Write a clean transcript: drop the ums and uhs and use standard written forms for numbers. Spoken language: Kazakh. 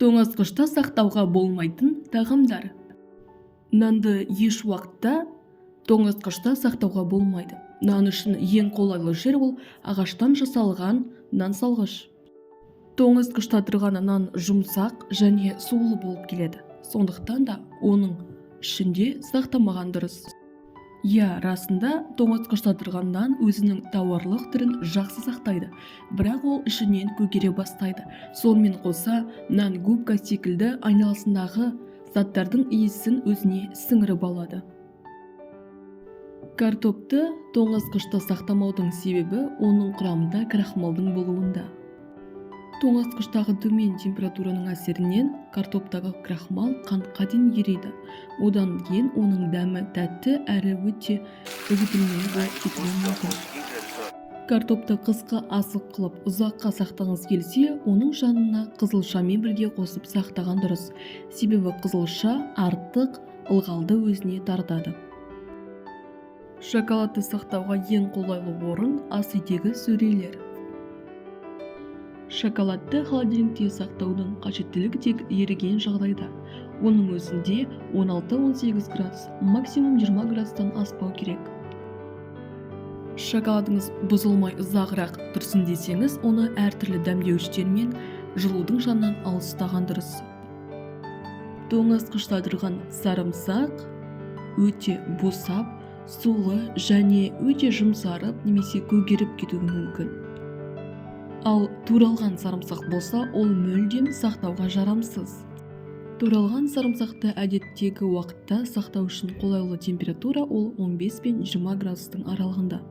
Тоңазытқышта сақтауға болмайтын тағамдар. Нанды еш уақытта тоңазытқышта сақтауға болмайды. Нан үшін ең қолайлы жер – ол ағаштан жасалған нан салғыш. Тоңазытқышта тұрған нан жұмсақ және сулы болып келеді, сондықтан да оның ішінде сақтамаған дұрыс. Иә, расында, тоңазытқышта тұрған нан өзінің тауарлық түрін жақсы сақтайды, бірақ ол ішінен көгере бастайды. Сонымен қоса нан губка секілді айналасындағы заттардың иісін өзіне сіңіріп алады. Картопты тоңазытқышта сақтамаудың себебі оның құрамында крахмалдың болуында. Тоңазытқыштағы төмен температураның әсерінен картоптағы крахмал қантқа дейін ериді. Одан кейін оның дәмі тәтті әрі өте үгітілмелі болып кетуі мүмкін. Картопты қысқы азық қылып ұзаққа сақтағыңыз келсе, оның жанына қызылшамен бірге қосып сақтаған дұрыс, себебі қызылша артық ылғалды өзіне тартады. Шоколадты сақтауға ең қолайлы орын – ас үйдегі сөрелер. Шоколадты холодильникте сақтаудың қажеттілігі тек еріген жағдайда. Оның өзінде 16-18 градус, максимум 20 градустан аспау керек. Шоколадыңыз бұзылмай ұзағырақ тұрсын десеңіз, оны әртүрлі дәмдеуіштер мен жылудың жанынан алыс ұстаған дұрыс. Тоңазытқышта тұрған сарымсақ өте босап, сулы және өте жұмсарып немесе көгеріп кетуі мүмкін. Ал туралған сарымсақ болса, ол мүлдем сақтауға жарамсыз. Туралған сарымсақты әдеттегі уақытта сақтау үшін қолайлы температура – ол 15 пен 20 градустың аралығында.